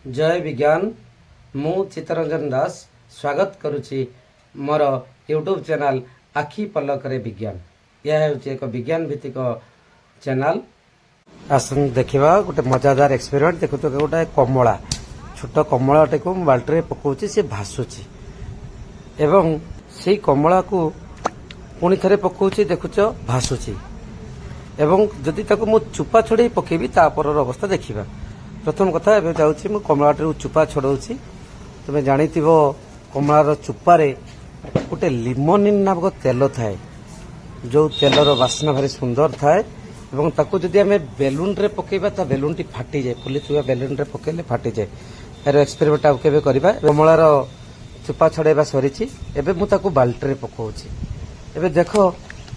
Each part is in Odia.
ଜୟ ବିଜ୍ଞାନ। ମୁଁ ଚିତ୍ତରଞ୍ଜନ ଦାସ ସ୍ୱାଗତ କରୁଛି ମୋର ୟୁଟ୍ୟୁବ୍ ଚ୍ୟାନେଲ୍ ଆଖି ପଲକରେ ବିଜ୍ଞାନ। ଏହା ହେଉଛି ଏକ ବିଜ୍ଞାନ ଭିତ୍ତିକ ଚ୍ୟାନେଲ୍। ଆସନ୍ତୁ ଦେଖିବା ଗୋଟେ ମଜାଦାର ଏକ୍ସପେରିମେଣ୍ଟ। ଦେଖନ୍ତୁ, ଗୋଟେ କମଳା, ଛୋଟ କମଳାଟିକୁ ମୁଁ ବାଲ୍ଟିରେ ପକାଉଛି, ସେ ଭାସୁଛି ଏବଂ ସେଇ କମଳାକୁ ପୁଣି ଥରେ ପକାଉଛି, ଦେଖୁଛ, ଭାସୁଛି। ଏବଂ ଯଦି ତାକୁ ମୁଁ ଚୋପା ଛଡ଼େଇ ପକେଇବି, ତାପରର ଅବସ୍ଥା ଦେଖିବା। ପ୍ରଥମ କଥା, ଏବେ ଯାଉଛି ମୁଁ କମଳାଟିରୁ ଚୋପା ଛଡ଼ଉଛି। ତୁମେ ଜାଣିଥିବ, କମଳାର ଚୋପାରେ ଗୋଟେ ଲିମୋନିନ୍ ନାମକ ତେଲ ଥାଏ, ଯେଉଁ ତେଲର ବାସ୍ନା ଭାରି ସୁନ୍ଦର ଥାଏ ଏବଂ ତାକୁ ଯଦି ଆମେ ବେଲୁନରେ ପକେଇବା, ତା ବେଲୁନଟି ଫାଟିଯାଏ। ଫୁଲିଥିବା ବେଲୁନରେ ପକେଇଲେ ଫାଟିଯାଏ। ଏହାର ଏକ୍ସପେରିମେଣ୍ଟ ଆଉ କେବେ କରିବା। କମଳାର ଚୋପା ଛଡ଼େଇବା ସରିଛି। ଏବେ ମୁଁ ତାକୁ ବାଲ୍ଟିରେ ପକାଉଛି। ଏବେ ଦେଖ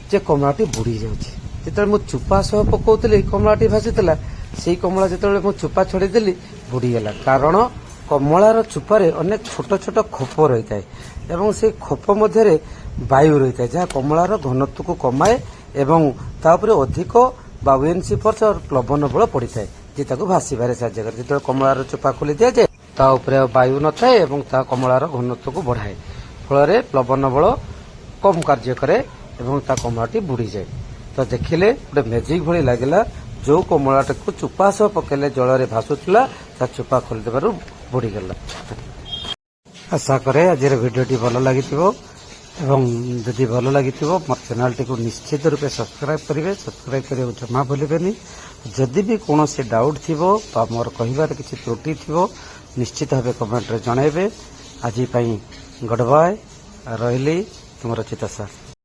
ଯେ କମଳାଟି ବୁଡ଼ି ଯାଉଛି। ଯେତେବେଳେ ମୁଁ ଚୋପା ସହ ପକାଉଥିଲି, କମଳାଟି ଭାସିଥିଲା। ସେଇ କମଳା ଯେତେବେଳେ ମୁଁ ଚୋପା ଛଡ଼େଇଦେଲି, ବୁଡ଼ିଗଲା। କାରଣ କମଳାର ଚୋପାରେ ଅନେକ ଛୋଟ ଛୋଟ ଖୋପ ରହିଥାଏ ଏବଂ ସେଇ ଖୋପ ମଧ୍ୟରେ ବାୟୁ ରହିଥାଏ, ଯାହା କମଳାର ଘନତ୍ୱକୁ କମାଏ ଏବଂ ତା ଉପରେ ଅଧିକ ବାଉଏନ୍ସି ଫୋର୍ସ, ପ୍ଲବନ ବଳ ପଡ଼ିଥାଏ, ଯେ ତାକୁ ଭାସିବାରେ ସାହାଯ୍ୟ କରେ। ଯେତେବେଳେ କମଳାର ଚୋପା ଖୋଲି ଦିଆଯାଏ, ତା ଉପରେ ଆଉ ବାୟୁ ନଥାଏ ଏବଂ ତା କମଳାର ଘନତ୍ୱକୁ ବଢ଼ାଏ। ଫଳରେ ପ୍ଲବନ ବଳ କମ୍ କାର୍ଯ୍ୟ କରେ ଏବଂ ତା କମଳାଟି ବୁଡ଼ିଯାଏ। ତ ଦେଖିଲେ, ଗୋଟେ ମ୍ୟାଜିକ୍ ଭଳି ଲାଗିଲା। ଯୋଉ କମଳାଟାକୁ ଚୋପା ସହ ପକେଇଲେ ଜଳରେ ଭାସୁଥିଲା, ତା ଚୋପା ଖୋଲିଦେବାରୁ ବୁଡ଼ିଗଲା। ଆଶା କରେ ଆଜିର ଭିଡ଼ିଓଟି ଭଲ ଲାଗିଥିବ ଏବଂ ଯଦି ଭଲ ଲାଗିଥିବ, ମୋ ଚ୍ୟାନେଲଟିକୁ ନିଶ୍ଚିତ ରୂପେ ସବସ୍କ୍ରାଇବ୍ କରିବେ। ସବସ୍କ୍ରାଇବ୍ କରିବାକୁ ଜମା ଭୁଲିବେନି। ଯଦି ବି କୌଣସି ଡାଉଟ୍ ଥିବ ବା ମୋର କହିବାରେ କିଛି ତ୍ରୁଟି ଥିବ, ନିଶ୍ଚିତ ଭାବେ କମେଣ୍ଟରେ ଜଣାଇବେ। ଆଜି ପାଇଁ ଗୁଡ୍ ବାଏ। ରହିଲି, ତୁମର ଚିତା ସାର୍।